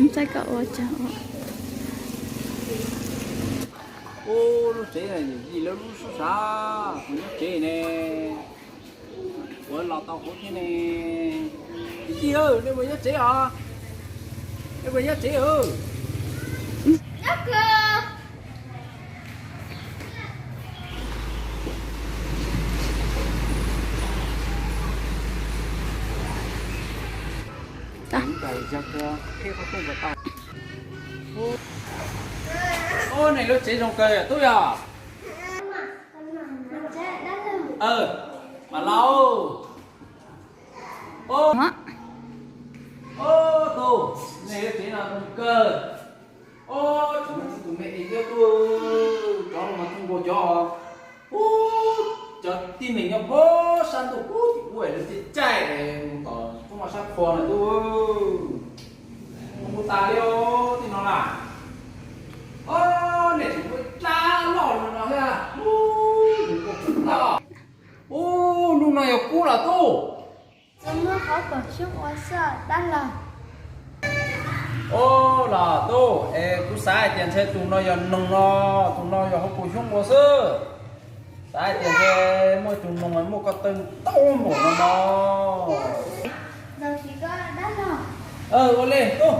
Ntxhais koj ua tsaug. Ub, lub tsev no yim yim lawv lub sub sav, kuv nyob tsev ne. Kuv los tau kuv thiab ne. Tij Tij, nej puas nyob tsev os? Nej puas nyob tsev os? Ub, nej lub tsev zoo kawg yom tub yom? Mam los. Ub, tub, nej lub tsev no zoo kawg. Ub, tseem muaj tib tug me es thiab tub, cov no mas tub nkaus cov. Ub, cov tib neeg nyob puag sab ntuj puag tim ub lawv thiaj caij mus tom tub no sab qhua na tub. Mus tas li os tij no na. Ub, nej tseem muaj dab loj li no thiab. Ub, zoo nkauj kawg tag. Ub, lub no yog kub los tub? Tub muab hauv paus xyoob ua xwb dab laug. Ub, los tub, es kuv xav hais tias ntshe tus no yog noog no, tus no yog hauv paus xyoob ua xwb. Xav hais tias ntshe muaj tus noog muaj ko taw ntau npaum no no. Ua li tub,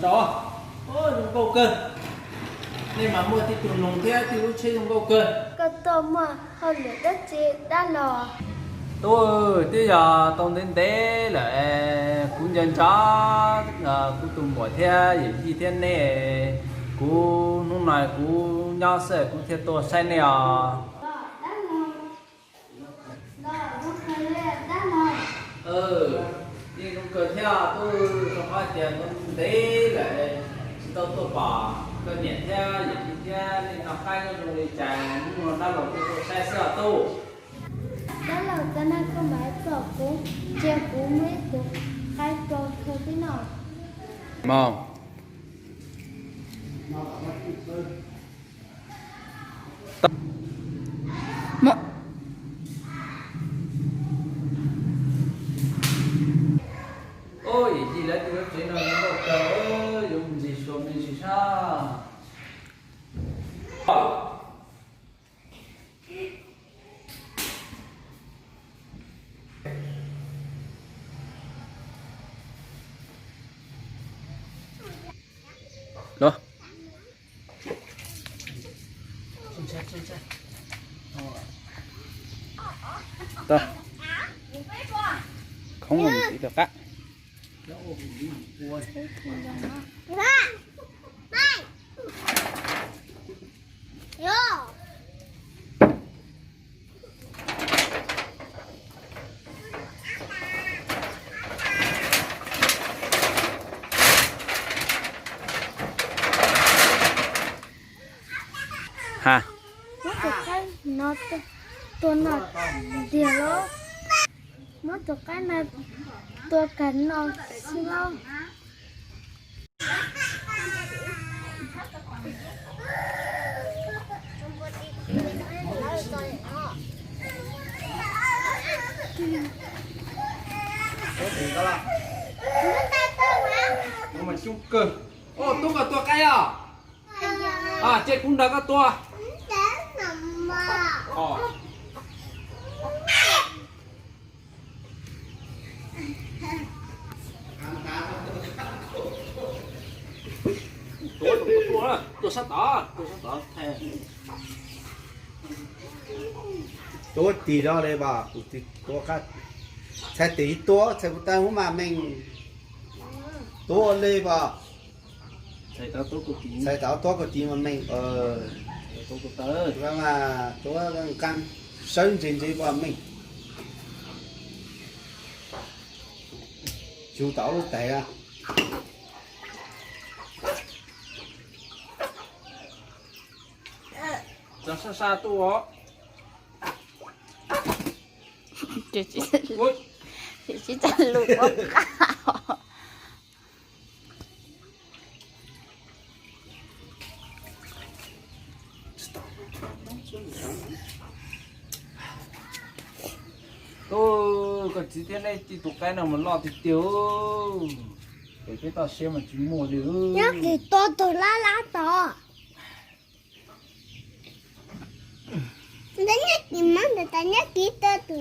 zos, zoo nkauj kawg. Nej mas muaj tib tug noog thiab tib lub tsheb zoo nkauj kawg. Koj tuaj muaj hauj lwm dab tsi dab laug? Tub, twb yog tau ntev ntev lawm, kuv nco ntsoov kuv tus muam thiab yawm yij thiab nej, kuv hnub no kuv nyob xwb kuv thiaj tuaj saib nej os. Yeej zoo kawg thiab tub, rau qhov tias tau ntev lawm tsis tau tuaj pom koj niam thiab yawm yij thiab nej noj qab nyob zoo li cas, hnub no dab laug thiaj tuaj saib xwb os tub. Dab laug, cov no koj mam txog kuv ntsia kuv muaj ib tug qaib rau khaws xwb no. Ub, yawm yij, lawv tus lub tsev no zoo nkauj kawg, yuav mus ntsis xyuas me ntsis sab. Los. Tau. Khoob mus ib tug qab. Ha. Muab tus qaib no tua noj tiag lauj. Muab tus qaib no tua kag noj xwb lauj. Ub, tub koj tua qaib os? Ces kuv nrog koj tua. Tuav tus tua, tua sab tod, tua sab tod. Tuav tig zog li pom, kuv tig tua qab. Txhais tes ib tuav, txhais kuv taw hub mas meej. Tuav li pom. Txhais tod tuav kuv tig mas meej. Tuav mas tuav nqaa sawb ntse ntse pom meej. Tsuv tau lub tais. Txog sab sab tuaj. Tsis tau lus ua qab. Koj txiv thiab nej cia tus qaib no mus loj tiag tiag. Ces peb toj siab mas tsis muaj li. Nyob kis tua tus lab lab tod. Ntawd nyob kis mas ntawd tas nyob kis tua tus